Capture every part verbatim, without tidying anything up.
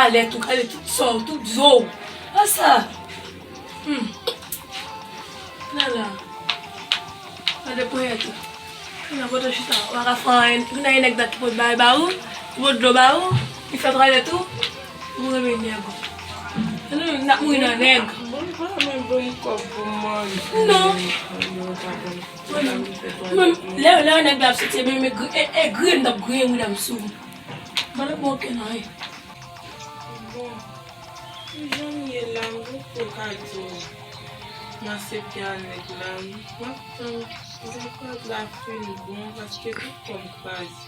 Alèt ou, gade tout sa w, tout zo w. Pa sa. Hmm. Nan la. Gade ponyèt ou. Nan kote w chita. Ou pa ka fè anyen. Ou nan nèg la ki pot bagay ba ou, ki pot dlo ba ou, ki fè twalèt ou. Ou renmen nèg ou. Nou, n ap mouri nan nèg. Bon, pa menm bon kòb pou manje. Non. Mwen, mwen, lè, lè yon nèg la ap soti, ebyen, e gri-, e, e griyen m t ap griyen wi dam sou. Mwen, bon, oke, non, e. Bon, pou jan m ye la, m poko ka di w m aksepte a nèg la wi. M ap tann, m poko la fin bon, paske tout kòm kraze.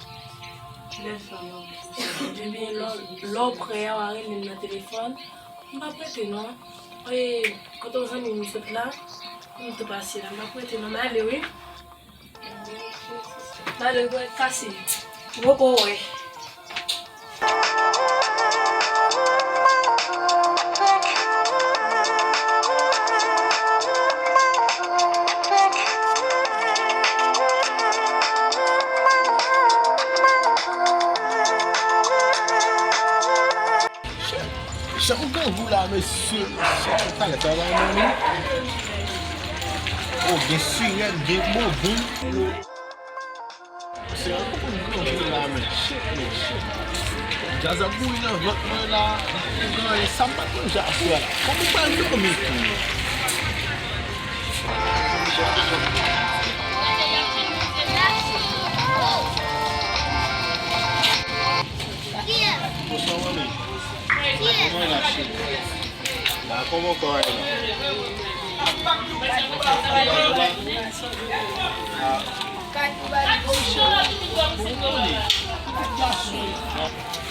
Lè sa, m ap di w sa. Ebyen, lè, lè w prè a, w a rele m nan telefòn. M p ap rete, non. E, kote yon zanmi m sot la, m tou pase la. M p ap rete, non. M ale, wi. Malere kase. Ou poko wè. Shit. Jan ou grangou la, mesye, mesye, talè travay nan nou. Oh, gen sirèt, gen bonbon. Se an konprann grangou la, men shit, men shit. Djaz ap bouyi nan vant mwen la, m pa gen anyen, sa m pa t manje aswè a la. Kòman m pral dòmi tou? Bonswa, manmi. Kòman w ye la, cheri? La, kòman w ye la? Ah.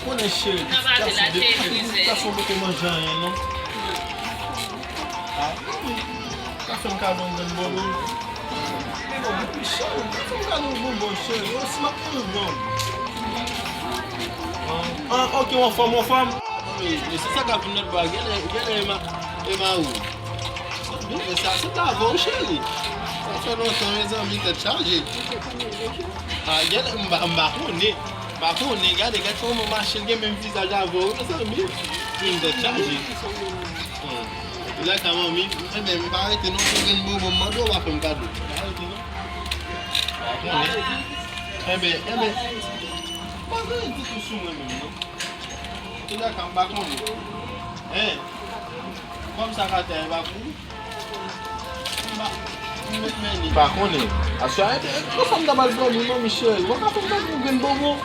Konnen, cheri, ti gason, ti gason poko manje anyen, non. Ah, wi. Ka fè m kado yon grenn bonbon. Men bon, depi cheri, ka fè m kado yon bonbon, cheri. Yo, si m ap pran yon grenn. Ah, ah, ok, w anfòm, w anfòm. Wi, men se sa k ap vin lòt bò a, genlè, genlè e ma-, e mari w. Bon, men sa se pa avè w, cheri. Sa fè lontan, mezanmi, tèt chaje. Ah, genlè, m pa, m pa konnen. M pa konnen, gade, gade kòman mache, l gen menm vizaj avè w, mezanmi. Wi, m tèt chaje. Wi. Lè ka manmi, enben, m pa rete non pou grenn bonbon, m mande w pa fè m kado. M pa rete non. Enben, enben, pa gen anyen ditou sou mwen menm non. Tout lè ka m pa konnen. Hein? Kòm sa ka te e pa pou ou? M pa, m met men li. Pa konnen. Aswè a, e, e, konsa m ta pral dòmi, manmi cheri. Ou pa ka fè m kado yon grenn bonbon?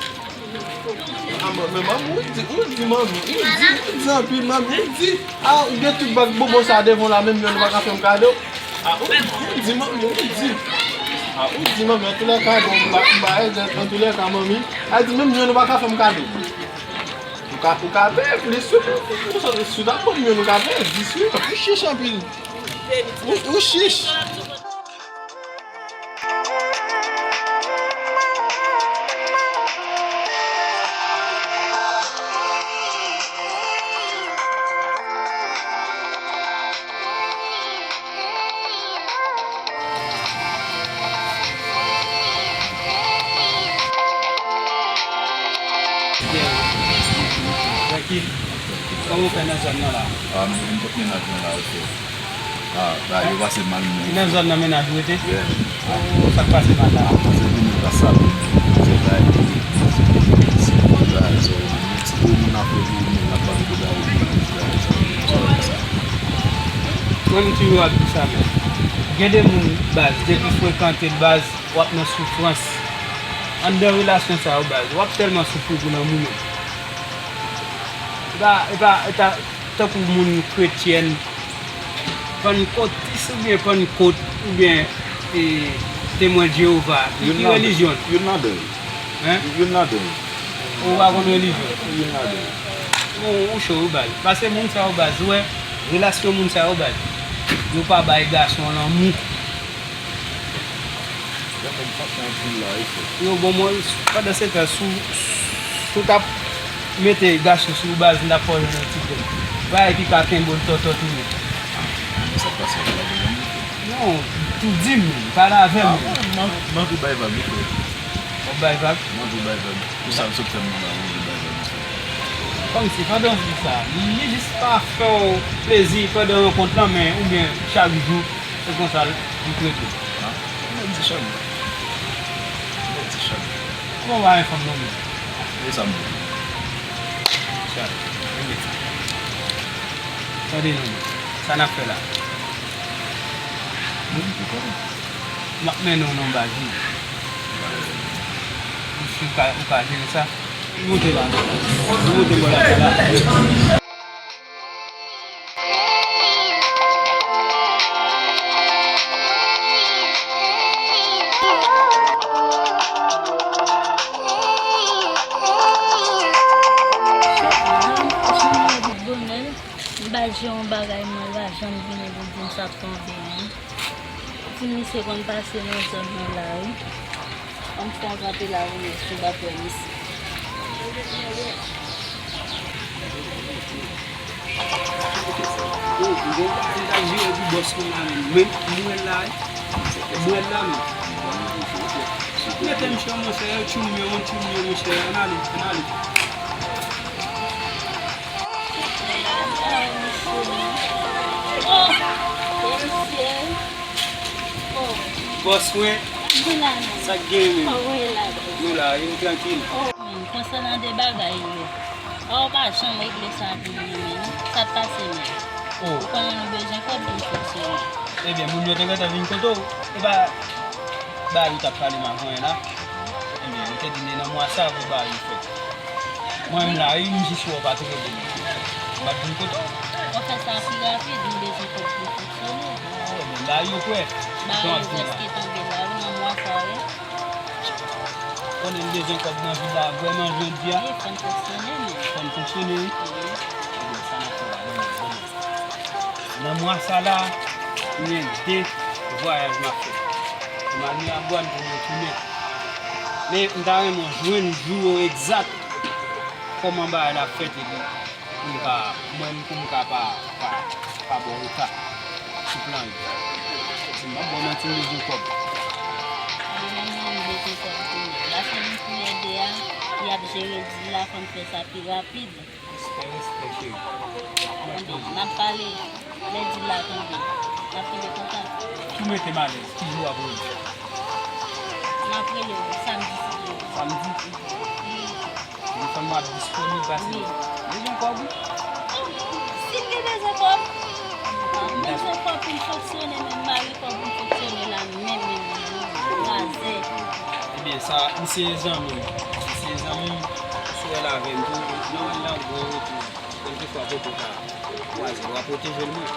Ah, men, men manmi, ou di, ou di manmi, ou di, ou di anpil, manmi, ou di, ah, ou gen tout bag bonbon sa devan w la, menm yonn ou pa ka fè m kado. Ah, ou, ou di manmi, ou di. Ah, ou di manmi, antoulèka, bon, m pa, m pa egzèk, antoulèka, manmi, a di menm yonn ou pa ka fè m kado. Ou ka, ou ka peye plis, wi, pou, pou, pou, si w ta ban m yonn, ou ka peye dis, wi. Ou chich anpil. Ou, ou chich. Trankil. Kòman w fè nan zòn nan la? Ah, m, m kot mennaj mwen la, ok. Ah, ba, yo pase mal, men. Nan zòn nan mennaj ou rete? Yeah. Oh, sa k pase mal la? Ah, pase vini pa sa, men. Se bay, se bay, se bay, se bay, se bay, moun ap fè vini, moun ap pale de bay, se bay, se bay, se bay. Mwen, m toujou ap di sa, men. Gen de moun, baz, depi w frekante l, baz, w ap nan soufrans. Anndan relasyon sa yo, baz, w ap tèlman soufri pou lanmou, men. E pa, e pa, e ta, tankou moun kretyèn, pannkotis oubyen pannkot oubyen, e, Temwen Jewova, ki, ki relijyon l? Youn ladan yo. Hein? Youn ladan yo. Ou pa konn relijyon? Youn ladan yo. Bon, ou cho wi, baz. Paske moun sa yo, baz, ou wè, relasyon moun sa yo, baz, yo pa bay gason lanmou. Gade m pase anpil la, wi, frè. Yo, bon, mwen, pandan se tan, si w, si w t ap mete gason sou baz, m t ap fè w jwenn yon ti grenn bagay ki ka kenbe w tòtò tounen. Sa pase, m pa gen moun. Non, tou di m, pale avè m. Ah, m, m, m anvi bay vag, wi, frè. W ap bay vag? M anvi bay vag. Pou sa m sot fè m nan la, m anvi bay vag, wi, frè. Kòmsi pandan jou sa, li jis pa fè w plezi pandan rankont lan, men oubyen chak jou, se konsa l trete w. Mwen di sèlman. Mwen di sèlman. Kòman w pa renmen fanm non, men? E sa m di. Chak. Tande non, sa n ap fè la. M ap mennen w nan baz li. Si w ka, ou ka jere sa. Li monte la. Li monte bò la, la. Bonè, m pa jere yon bagay, mwen, l pa janm vini pou di m sa ap tonbe, non. Ti misye konn pase nan zòn nan la, wi. Ann fè yon kanpe la, wi, mesye, m pa t wè misye. Yo, m gon bagay m t ap jere pou bòs mwen la, menm. Menm, m wè l la, wi. M wè l la, menm. Mete m chè, monchè, yo tchoul mwen, yo tchoul mwen, monchè, ann ale, ann ale. Bòs mwen, sa k gen menm? Nou la, yo trankil. Konsènan de bagay yo, a, ou pa janm regle sa pou nou menm, sa k pase menm? Ou konnen nou bezwen kòb pou n fonksyone. Ebyen, moun yo te gentan vin kote w, e pa bagay ou t ap pale m avan yè la? Ebyen, ou te di nan mwa sa pou bagay yo fèt. Mwen menm la, wi, m jis wè w pa t rele m. M ap vin kote w. Fò fè sa pi rapid, m bezwen kòb pou m fonksyone. Ebyen, bagay yo prè. Bagay yo prèske tonbe la, wi, nan mwa sa, wi. Konnen m bezwen kòb nan vi la vrèman jodi a. Wi, fò n fonksyone, men. Fò n fonksyone, wi. Wi. Ebyen, sa n ap fè la, bon, bon. Nan mwa sa la, m gen de vwayaj m ap fè. Pou m al Miragwàn, pou m retounen. Men, m ta renmen jwenn jou yo egzat, kòman bagay la ap fèt, epi pou m ka, mwen, pou m ka pa, pa, pa ba w reta sou plan yo. Si m ap ba w manti, m bezwen kòb. Mwen menm, mwen bezwen kòb tou. Lafanmi tou lè de a, y ap jere dil la, fò n fè sa pi rapid. Respè, respè, cheri. N ap pale. Lè dil la tonbe, n ap kenbe kontak. Ki mete m alèz, ki jou w ap rele? M ap rele w samdi, si Dye vle. Samdi? Wi. Telefòn mwen ap disponib, paske m bezwen kòb, wi. Si m gen bezwen kòb, m bezwen kòb pou m fonksyone, men m pa gen kòb pou m fonksyone la, menm, menm, menm, non, razè. Ebyen, sa, misye zanmi m. Misye zanmi m, si w wè l avè m tou, jan w wè l nan gwo wout, kèlkeswa kote w ta kwaze l, w a pwoteje l, mwen.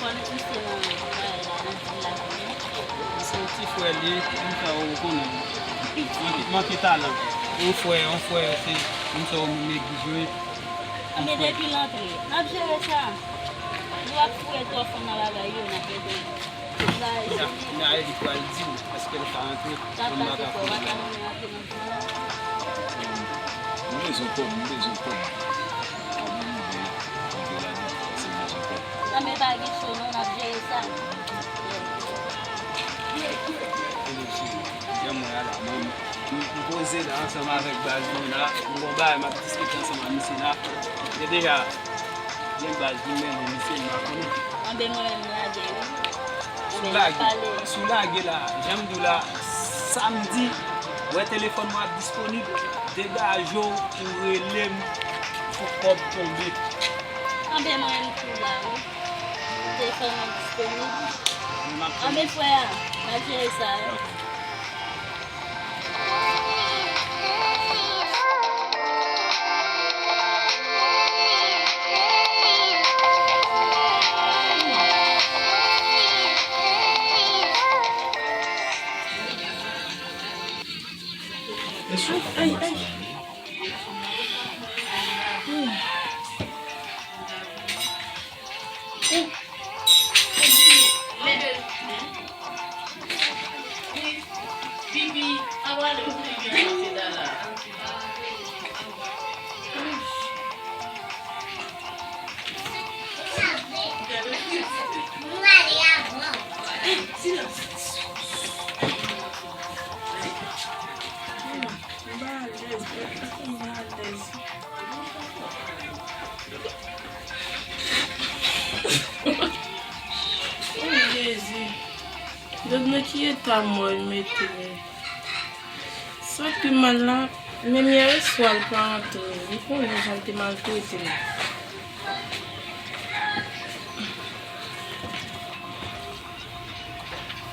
Fò n met misye nan bagay la, nan dil la, konnen. Se yon ti frè li, yon sa ou konnen. Manke, manke talan. Yon frè, yon frè, se yon sa ou moun neglije. Anben, depi l antre, n ap jere sa. Nou ap foure twò fon nan bagay yo, n ap rete. Kounya, kounya, e li pral di m èske l ka antre, mwen m pa ka fouye. M bezwen kòb, m bezwen kòb. Kòb m bezwen, kòb m bezwen kòb. Anben, pa gen cho non, n ap jere sa. Ebyen, cheri, jan mwen a la, mwen, m, m poze la ansanm avèk baz mwen la, m gon bagay m ap diskite ansanm ak misye la. E deja, gen baz pou m mennen misye, m pa konnen. Anben, mwen menm, m lage, wi. Si w lage, si w lage la, jan m di w la, samdi, wè telefòn mwen ap disponib, degaje w pou w rele m pou kòb tonbe. Anben, mwen menm tou la, wi. Telefòn mwen disponib. Anben, frè a, n ap jere sa, wi. Ay, ay, ay. Silans. Mwen pa alèz, mwen pa alèz. Gad nan ki eta mwen mete m. Sa pi mal la, menm yè swa l pa antre. Ou konnen jan l te maltrete m.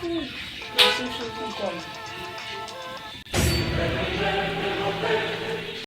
Hmm, se chans ankò.